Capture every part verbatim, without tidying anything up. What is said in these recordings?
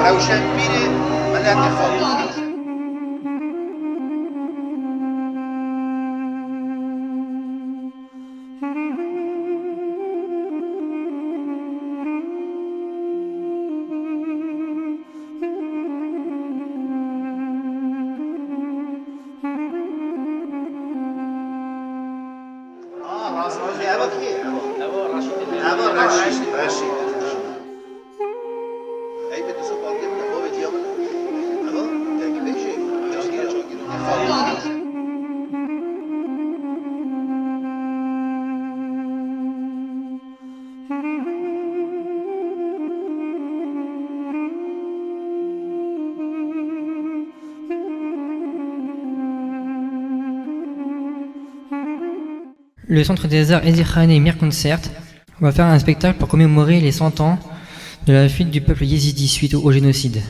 Rewşenbîrê miletê xwe. Aa, Razvan Bey, ev kî? Ev Reşîd. Ev Reşîd, Reşîd. Ey, bi dizu balgê min, bavê diya min. Ev, tekbêjê, tekbêjê. Le Centre des Arts Ezdixanê Mir Concert va faire un spectacle pour commémorer les cent ans de la fuite du peuple yézidi suite au, au génocide.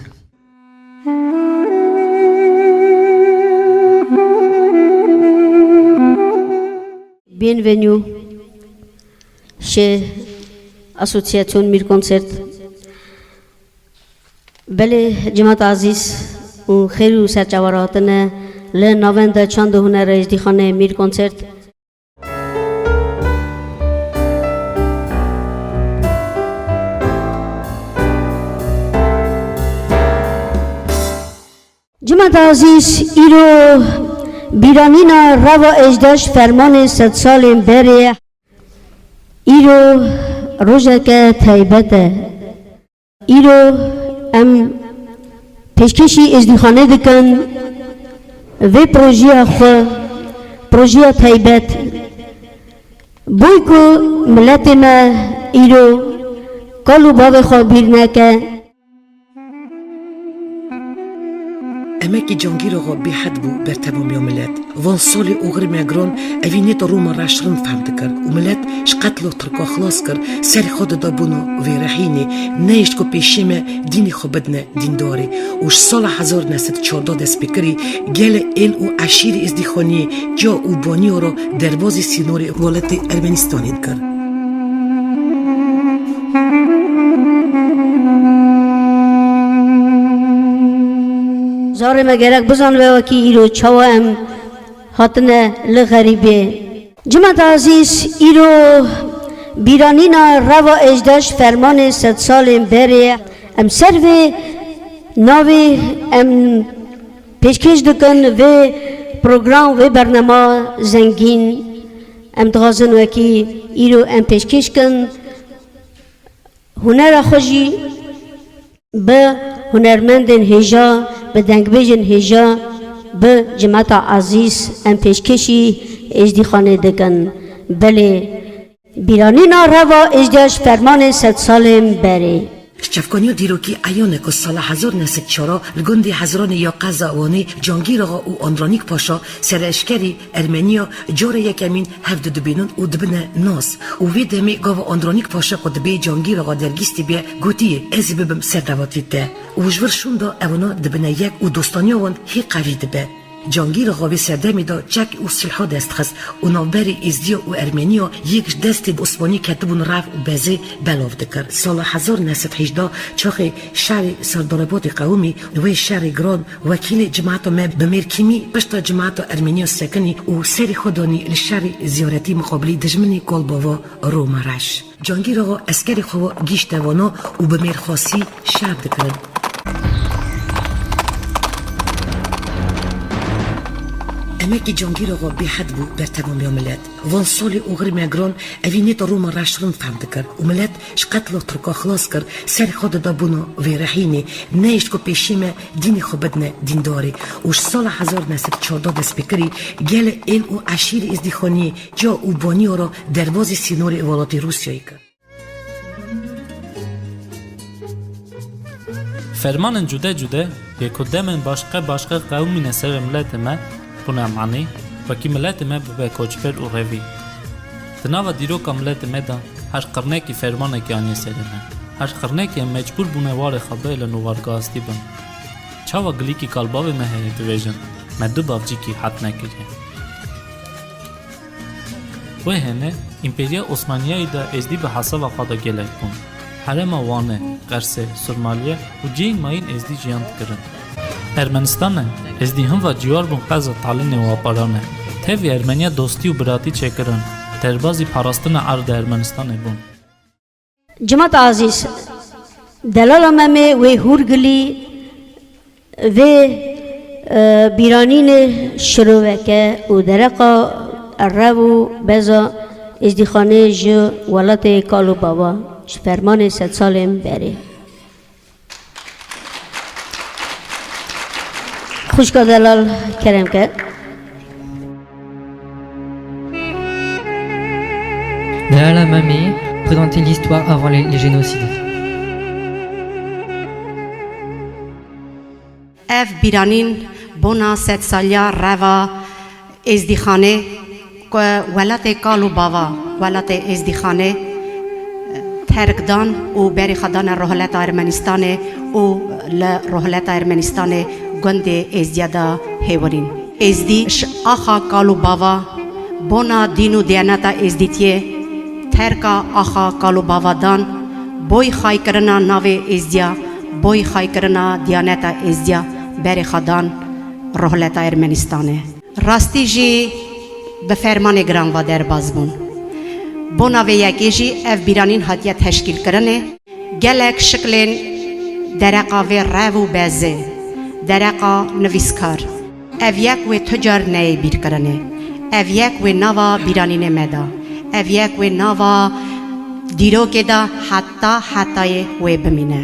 Bienvenue chez Association Mir Concert. Belê, cemaeta ezîz û xêr û serçawa re hatine li navenda çand û hunera Êzdîxanê Mîr Concert. Cemaeta ezîz, îro bîranîna reva êjda ji fermanê sedsalên berê ye. Îro rojeke taybet e. Îro em pêşkêşî Êzdîxanê dikin vê projeya xwe, projeya taybet. Boy ku miletê me îro kal û bavê xwe bîr neke. Emekî Cangîr Axa bêhed bû ber temamiya milet. Van salê oxirî me giran evî nêta Roma reş rind fehm dikir û milet ji qetla Tirka xilas kir, serê xwe dida bona vêrehînê, nehişt ku pêşiyê me dînê xwe bidine dîndarê û ji sala hezar neh sed çardeh dest pê kirî gelê êl û eşîrê Êzdîxaniyê, ciya û baniya re derbazî sînorê welatê Ermenîstanê dikir. Zarê me gerek bizanibe wekî îro çawa em hatine li xerîbê. Cemaeta ezîz, îro bîranîna reva êjda ji fermanê sedsalên berê. Em ser vê navê em pêşkêş dikin vê program, vê bernama zengîn. Em dixwazin wekî îro em pêşkêş kin hunera xwe jî bi hunermendên hêja, bi dengbêjên hêja, bi cemaeta ezîz em pêşkêşî Êzdîxanê dikin. Belê, bîranîna reva êjda ji fermanê sedsalên berê. Ji çavkaniya dîrokî eyan e ku sala hezar neh sed çar a li gundê Hezranê ya qeza Wanê Cangîr Axa û Andronîk Paşa serleşkerî Ermeniya carê yekemîn hev didibînin û dibine nas. Û vê demê gava Andronîk Paşa ku dibê Cangîr Axa dergîstî bê, gotiye, ez ê bibim serdevata te. Û ji vir şûnda ewana dibine yek û dostaniya wan hê qewî dibe. Cangîr Axa vê serdemê de çek û silha dest dixist û navberê Êzdiya û Ermeniya yek ji destê Osmanî ketibûn rev û bezê belav dikir. Sala hezar neh sed hejda çaxê şerê Serdarebatê qewimî, wê şerê giran wekîlê cemaeta me bi mêrkîmî pişta cemaeta Ermeniya sekinî û serê xwe danî li şerê ziyaretî muqabilî dijminê kalbava Roma reş. Cangîr Axa eskerê xwe gihîşte vana û bi mêrxasî şer dikirin. Wekî Cangîr Axa bêhed bû ber temamiya milet. Van salê oxirî me giran evî nêda Roma reş rind fehm dikir û milet ji qetla Tirka xilas kir, serê xwe dida bona vêrehînê, nehişt ku pêşiyê me dînê xwe bidine dîndarê û ji sala hezar neh sed çardeh dest pê kirî gelê êl û eşîrê Êzdîxaniyê, Ca û Baniya re derbazî sînorê welatê Rûsyayê kir. Fermanên cude cude yê ku demên başqe başqe qewimîne serê miletê me bûne manî, wekî miletê me bibe koçber û revî. Di nava dîroka miletê me de her qirnekî fermanekî aniye serê me. Her qirnekî em mecbûr bûne warê xwe bielin û wargastî bin. Çawa gilîkî kalbavê me heye dibêjin, me du bavcîkî hed nekiriye. Wê hene, Împeriya Osmaniyayî de Êzdî bi hesaba xwe de gelek bûn. Herêma Wanê, Qersê, Surmaliye û cihên mayîn Êzdî jiyan dikirin. Ermenistane, Êzdî hinva ciwar bûn qeza Talînê û Aparanê. Tevî Ermeniya dostî û biratî çêkirin, derbazî parastina erdê Ermenistanê bûn. Cimat Azîz, delala Memê wê hûrgilî vê, e, bîranînê şiroveke û dereqa rev û beza Êzdîxanê ji welatê kal û bava, ji fermanê sedsalên berê. Xwişka delal, kerem ke. Delala Memê, présenter l'histoire avant les, les génocides. Ev bîranîn bona sedsaliya reva Êzdîxanê ku welatê kal û bava, welatê Êzdîxanê terk dan û berê xwe dane rohleta Ermenistanê û li rohleta Ermenistanê gundê Êzdiya de hêwirîn. Êzdî ji axa kal û bava bona dîn û diyaneta Êzdîtiyê terka axa kal û bava dan, boy xaykirina navê Êzdiya, boy xaykirina diyaneta Êzdiya berê xwe dan rohleta Ermenistanê. Rastî jî bi fermanê giran ve derbas bûn. Bona vê yekê jî ev bîranîn hatiye teşkîlkirinê. Gelek şiklên dereqa vê rev û bezê, dereqa nivîskar. Ev yek wê tu car neyê bîrkirinê. Ev yek wê nava bîranînê me de. Ev yek wê nava dîrokê de heta hetayê wê bimîne.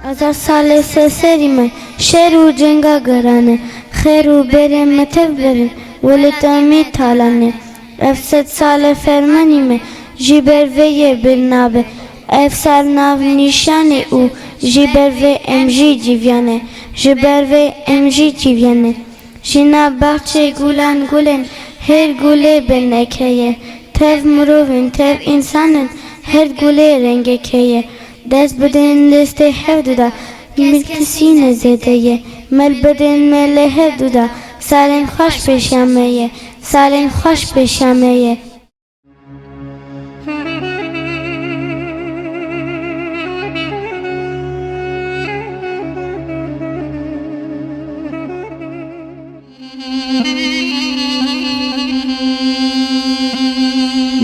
Hezar salê ser serî me, şer û cenga gerane, xêr û berê me tev berin, welêta me talane. Ev sed salê fermanî me, ji ber vê yê bir nabe. Ev sal nav nîşanê û ji ber vê em jî civiyane, ji ber vê em jî civiyane. Ji nav baxçê gulan gulên, her gulê benekeye. Tev mirovên, tev însanên, her gulê rengekeye. Dest bidin destê hevdu da, milkisîne zêdeye. Mel bidin melê hevdu da, salên xweş pêşiya me ye, salên xweş pêşiya me ye.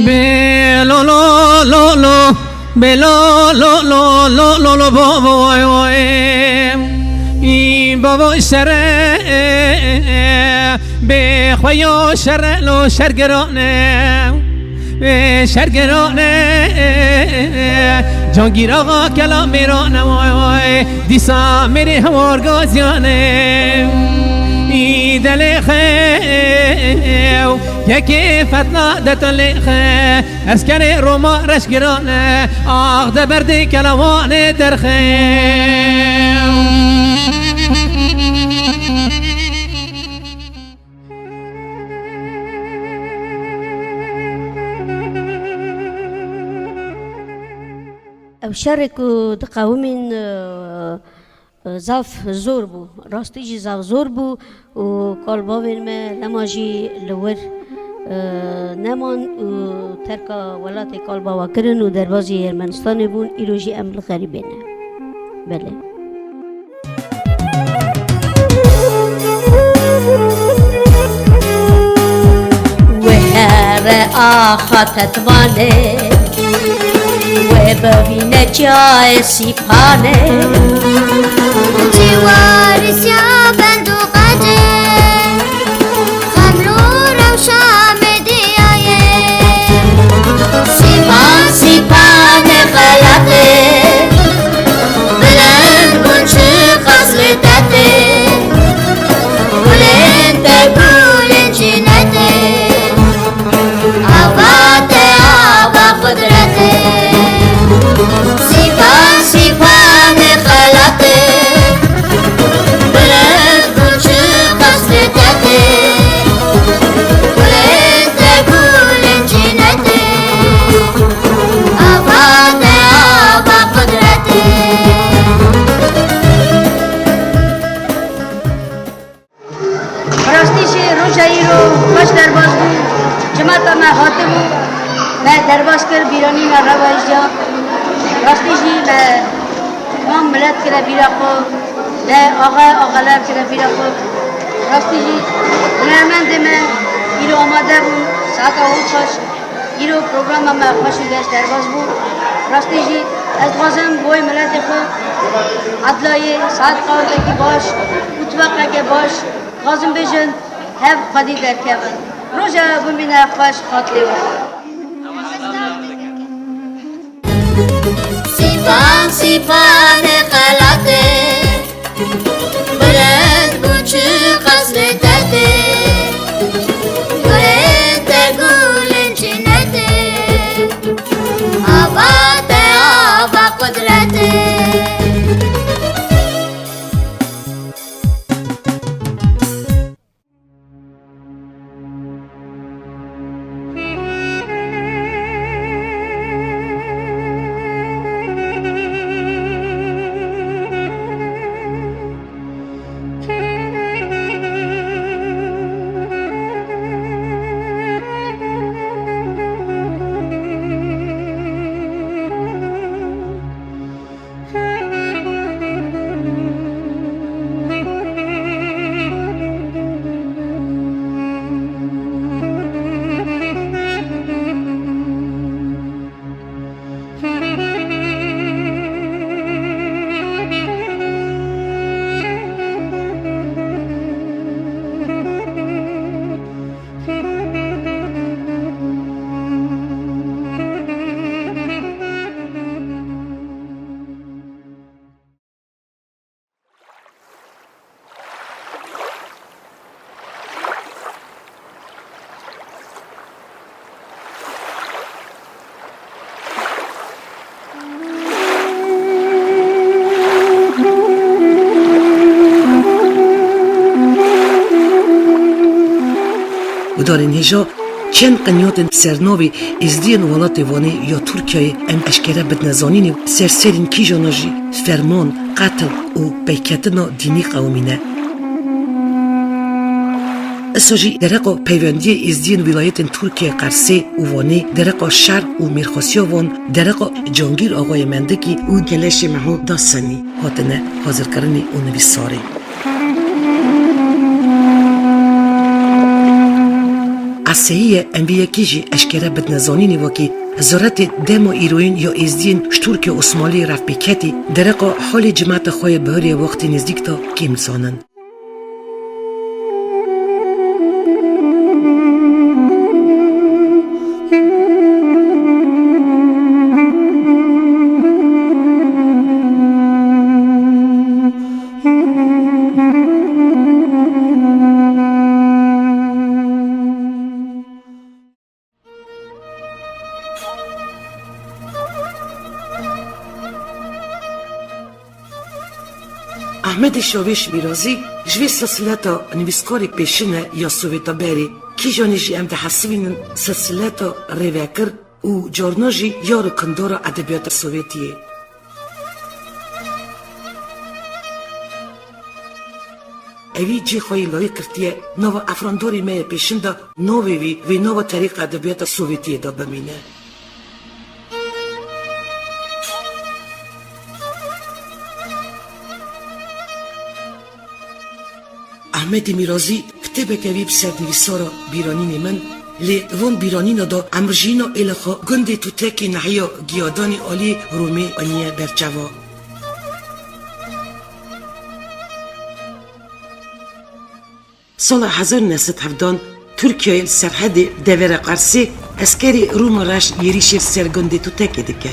Bê lo lo lo lo, bê lo lo lo lo lo lo bavo vay vay. Î bavo şere, bê xwe yo şere lo şer gerane. Wê şer gerane, Cangîr Axa kela mêrane vay vay, dîsa mêrê hewar gaziyane. Î delê xew, yekê fetna detelê xe, eskerê Roma reş girane, ax de berdê kelawanê derxew. Ew şerê ku diqewimîn, e, e, zaf zor bû. Rastî jî zaf zor bû û kalbavên me nema jî li wir, e, neman û terka welatê kalbava kirin û derbazî Ermenistanê bûn. Îro jî em li xerîbê ne. Belê. Wê here axa Tetvanê, Wê bivîne çiyayê Sîpanê. Ciwarisiya bend û qedê, xeml û rewşa mediyayê. Sîpan, Sîpanê xelatê, bilind bûn çiqas li tetê. Gulên te gulên cinetê. Ava te ava qudretê. Sîpan, Sîpanê xelatê. Bilind bû çiqas li tetê. Gulên te gulên cinetê. Ava te ava qudretê. Bi rastî jî roja îro xweş derbas bû. Cimata me hatibû, me derbas kir bîranîna reva jiyan. Rastî jî me tam milet kire bîra xwe, me axa axalar kire bîra xwe. Rastî jî hunermendê me îro amade bûn, saeta wan xweş. Îro programa me xweş û geş derbas bû. Rastî jî ez dixwazim bo wê miletê xwe Edlayê saet qeweteke baş û tibaqeke baş, dixwazim bêjin, hev xwedî derkevin. Roja bimîne xweş, xatirê we. Sîpan, Sîpanê xelatê. Bilind bû çiqas li tetê. Gulên te gulên cinetê. Ava te ava qudretê. Gudarên hêja çend qenyatên ser navê Êzdiyên welatê Wanê ya Tirkiyeyê em eşkere bidine zanînê, ser serên kîjana jî ferman, qetil û peyketina dînî qewimîne. Isa jî dereqa peywendiyê Êzdiyên wîlayetên Tirkiyeyê Qersê û Wanê, dereqa şer û mêrxasiya wan, dereqa Cangîr Axayê Mendikî û Keleşê Meho Dasenî hatine hazirkirinê û nivîsarê. Eseyî ye em vê yekê jî eşkere bidine zanînê, wekî zaretê dema îroyîn ya Êzdiyên ji Tirkiya Osmanliyê revpêketî, dereqa halê cimata xwe yê bihurê wextê nêzdîk de kêm dizanin. Ehmedê Şavêş Mîrazî ji vê silsileta nivîskarê pêşin e ya Sovêta berê. Kîjanê jî em dihesibînin silsileta rêvekir û carna jî ya rikindara edebiyata Sovêtiyê. Evî cê xwe yê layîq girtiye, nava efrandarê me yê pêşin de navê wî vê nava terîqa edebiyata Sovêtiyê de bimîne. Ehmedê Mîrazî kitêbeke wî bi ser nivîsara bîranînê min, Lê di van bîranîna de Emrjîna êla xwe gundê Tutekê nahiya Giyadanê alî Rûmê aniye ber çava. Sala hezar û neh sed hevdan Tirkiyeyê li Serhedê devera Qersê eskerê Rûma reş êrîşê li ser gundê Tutekê dike.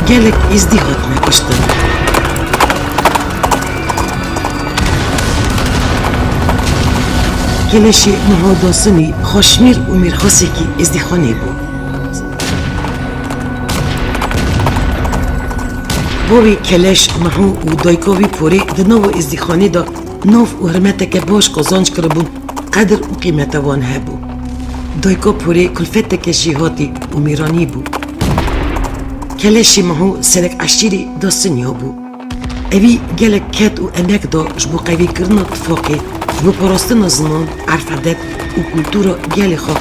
Gelek Êzdî hatine kuştin. Keleşê Miho Dosinî xweşmîr û mêrxasekî Êzdîxanê bû. Bavê Keleş Miho û dayika wî Porê di nava Êzdîxanê de nav û hurmeteke baş qazanc kiribûn, qedir û qîmeta wan hebû. Dayika Porê kulfeteke jêhatî û mêranî bû. Keleşê Miho serek eşîrê Dasinya bû. Evî gelek ked û emek da ji bo qevîkirina tifaqê, ji bo parastina ziman, erf, edet û kultura gelê xwe.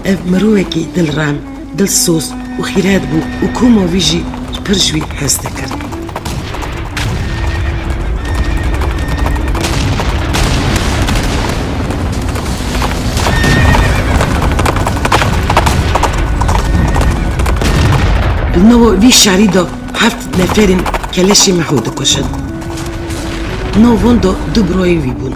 Ev mirovekî dilrem, dilsoz û xîret bû û koma wî jî pir ji wî hez dikir. Li nava vî şerî de heft neferên Keleşê Miho dikujin. Nav wan de du birayên wî bûn.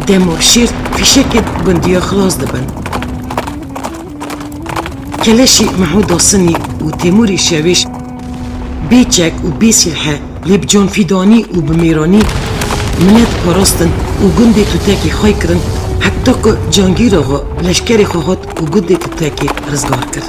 Dema şêr fîşekên gundiya xilas dibin. Keleşî Miho Dosinî û Têmûrî Şewêş bê çek û bê sîlhe, lê bi canfîdanî û bi mêranî milet parastin û gundê Tutekê xwey kirin, heta ku Cangîr Axa bi leşkerê xwe hat û gundê Tutekê rizgar kir.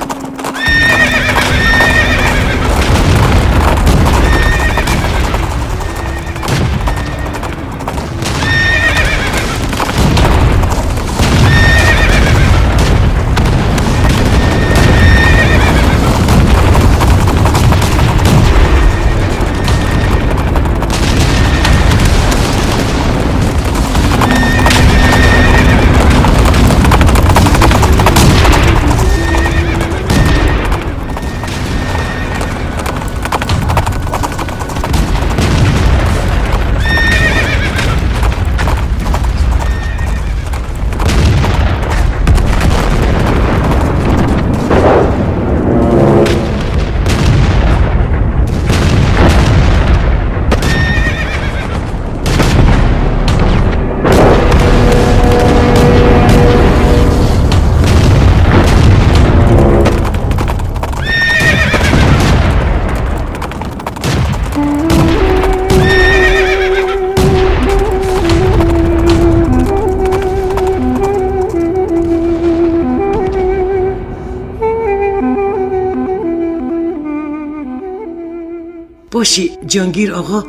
Paşî Cangîr Axa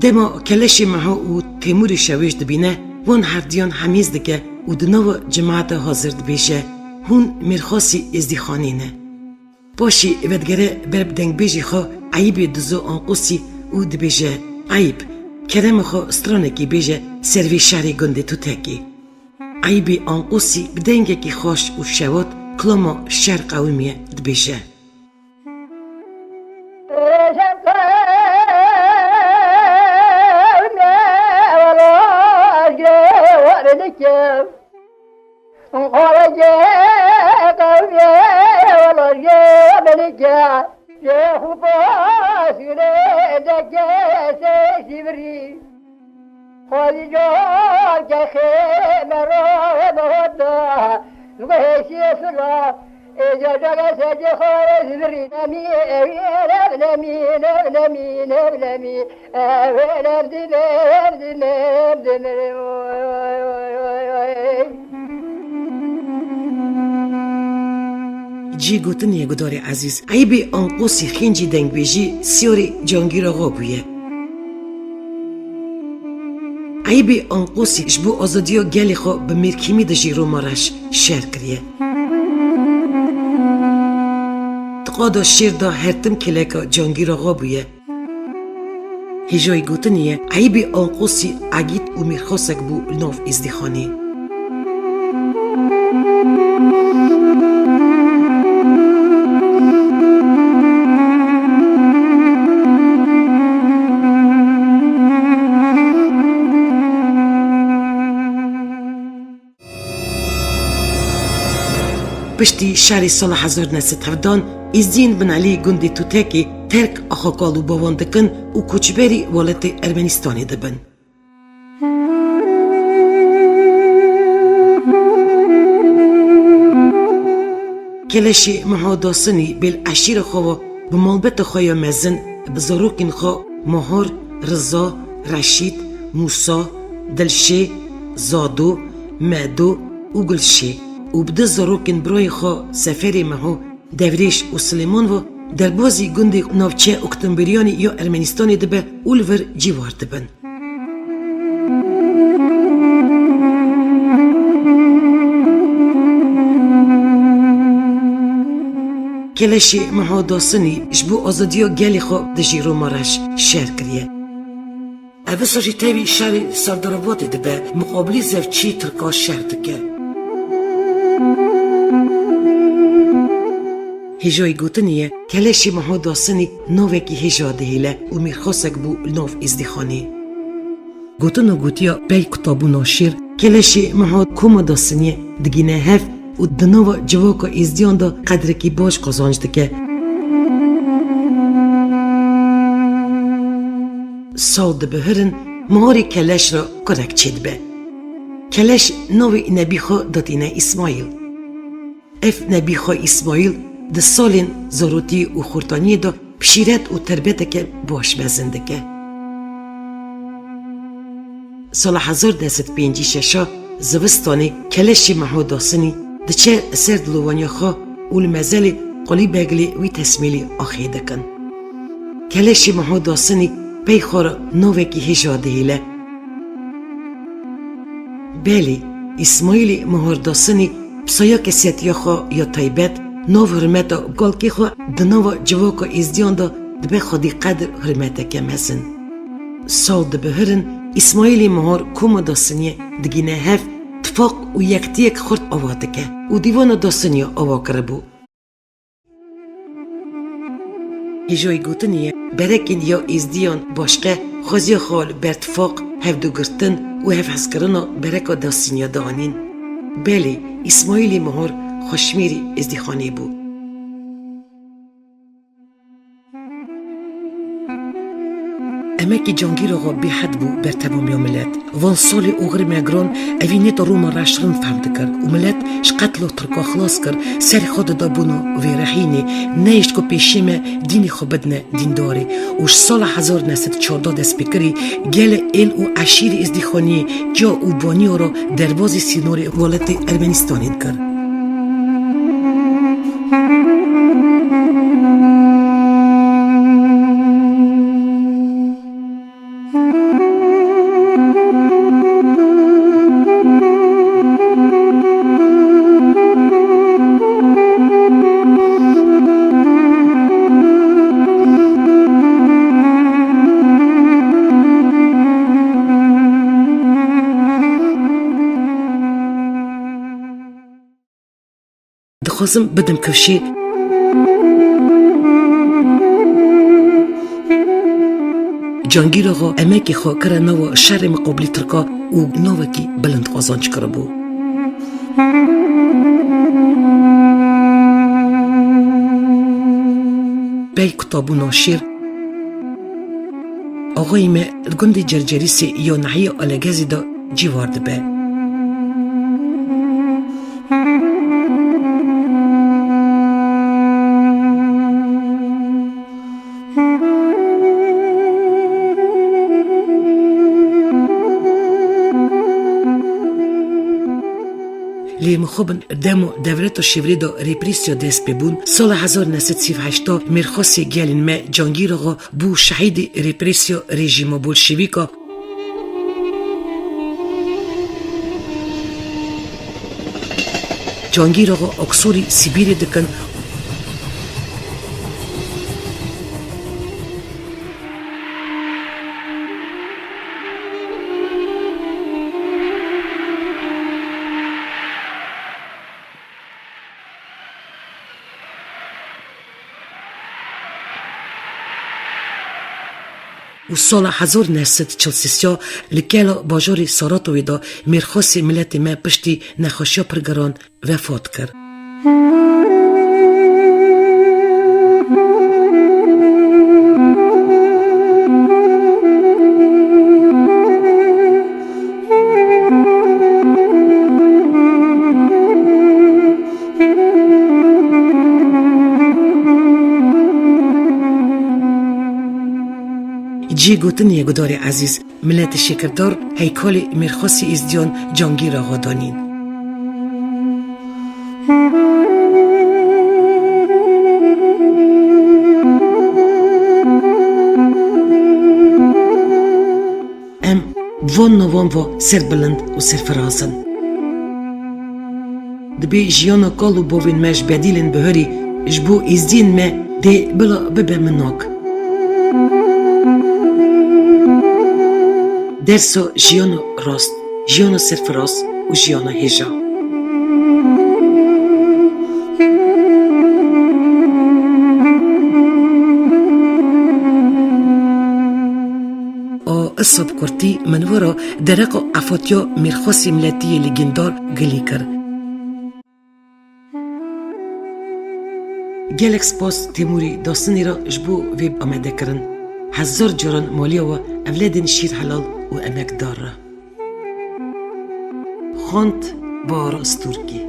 dema Keleşê Miho û Têmûrê Şewêş dibîne, wan herdiyan hemîz dike û di nava cemaeta hazir dibêje, hûn mêrxasî Êzdîxanê ne. Paşî vedigere ber bi dengbêjê xwe Eyîbê dizo Anqûsî û dibêje, Eyîb, kerema xwe stranekî bêje ser vê şerê gundê Tutekê. Eyîbê Anqûsî bi dengekî xweş û şewat kilama şer qewimiye, dibêje. Cî gotinê ye, gudarê ezîz, Eyîbê Anqûsî xêncî dengbêjî sîyorê Cangîr Axa bûye. Eyîbê Anqûsî ji bo azadiya gelê xwe bi mêrkîmî de jî Roma reş şer kiriye. Di qada şêr de her tim kêleka Cangîr Axa bûye. Hêjayî gotinê ye, Eyîbê Anqûsî egît û mêrxasek bû li nav Êzdîxanê. Piştî şerê sala hezar neh sed hevdan, Êzdiyên Binelî gundê Tutekê terk axakal û bavan dikin û koçberî welatê Ermenistanê dibin. Keleşê Miho Dasinî bêl eşîra xwe ve bi malbeta xwe ya mezin, bi zarokên xwe Mohor, Riza, Reşîd, Mûsa, Dilşê, Zado, Medo û Gulşê û bi du zarokên birayê xwe Seferê Miho, Devrêş û Silêman ve derbazî gundê navçe Oktomberiyanê ya Ermenistanê dibe û li vir cîwar dibin. Keleşê Miho Dasinî ji bo azadiya gelê xwe dijî Roma reş şer kiriye. Ev wisa jî tevî şerê Serdarabadê dibe, muqabilî zevçî Tirka şer dike. Hêjayî gotinê ye, Keleşê Miho Dasinî navekî hêja dihêle û mêrxasek bû li nav Êzdîxanê. Gotin û gotiya pey kutabûna şêr, Keleşê Miho Koma Dasiniyê digîne hev û di nava civaka Êzdiyan de qedrekî baş qazanc dike. Sal dibihirin, Miharê Keleş re kurek çêdibe. Keleş navê nebî xwe datîne Îsmaîl. Ev nebî xwe Îsmaîl di salên zarotî û xurtaniyê de bi şîret û terbeteke baş mezin dike. Sala hezar neh sed pêncî şeş a zivistanê Keleşê Miho Dasinî diçe ser dilovaniya xwe û li mezelê Qulî Beglê wî tesmîlî axê dikin. Keleşê Miho Dasinî pey xwe re navekî hêja dihêle. Belê, Îsmaîlê Mihar Dasinî bi saya kesetiya xwe ya taybet, nav hurmeta kalkê xwe di nava civaka Êzdiyan de dibe xwedî qedir hurmeteke mezin. Sal dibihirin, Îsmaîlê Mihar Koma Dasiniyê digîne hev, tifaq û yektiyek xurt ava dike û dîwana Dasiniya ava kiribû. Hêjayî gotinê ye, berekên ya Êzdiyan başqe xweziya xwe li ber tifaq, hevdûgirtin û hevhezkirina bereka Dasiniya dianîn. Belê, Îsmaîlê Mihar xweşmêrî Êzdîxanê bû. Emekî Cangîr Axa bêhed bû ber temamiya milet. Van salê oxirî me giran evî nêta Roma reş rind fehm dikir û milet ji qetla Tirka xilas kir, serê xwe dida bona vêrehînê, nehişt ku pêşiyê me dînê xwe bidine dîndarê û ji sala hezar neh sed çardeh destpêkirî gelê êl û eşîrê Êzdîxaniyê, ciya û baniya re derbazî sînorê welatê Ermenistanê dikir. Dixwazim bidim kifşê. Cangîr Axa emekê xwe kire nava şerê miqabilî Tirka û navekî bilind qazanc kiribû. Bey Kutabû Naşîr, axayê me li gundê Cercerîsê ya nahiyê Alegezê de cîvar dibe. Lê mixabin dema dewleta Şêwirê de represiya dest pê bûn, sala hezar neh sed sî û heşt de mêrxasê gelên me Cangîr Axa bû şehîdê represiya rejîma bolşevîk a. Cangîr Axa aksorî Sibîrê dikin. Û sala hezar neh sed çil sê li kela bajarê Saratowê de mêrxasê miletê me piştî nexweşiya pir giran wefat kir. Cihê gotinê ye, gudarê ezîz, miletê şêkirdar heykalê mêrxasê êzdiyan Cangîr Axa danîn. Em van navan ve serbilind û serfiraz in. Dibê jiyana kal û bavên me ji bedîlên bihurî ji bo êzdiyên me dê bila bibe minak. Dersa jiyana rast, jiyana serfiraz û jiyana hêja. A isa bi kurtî min wira dereqa efatiya mêrxasê miletî yê lêgîndar gilî kir. Gelek spas Têmûrî Dasinî re ji bo vê amadekirin. Hezar caran maliya we evledên şîrhelal û emekdar re. Xwend Bahar Stûrkî.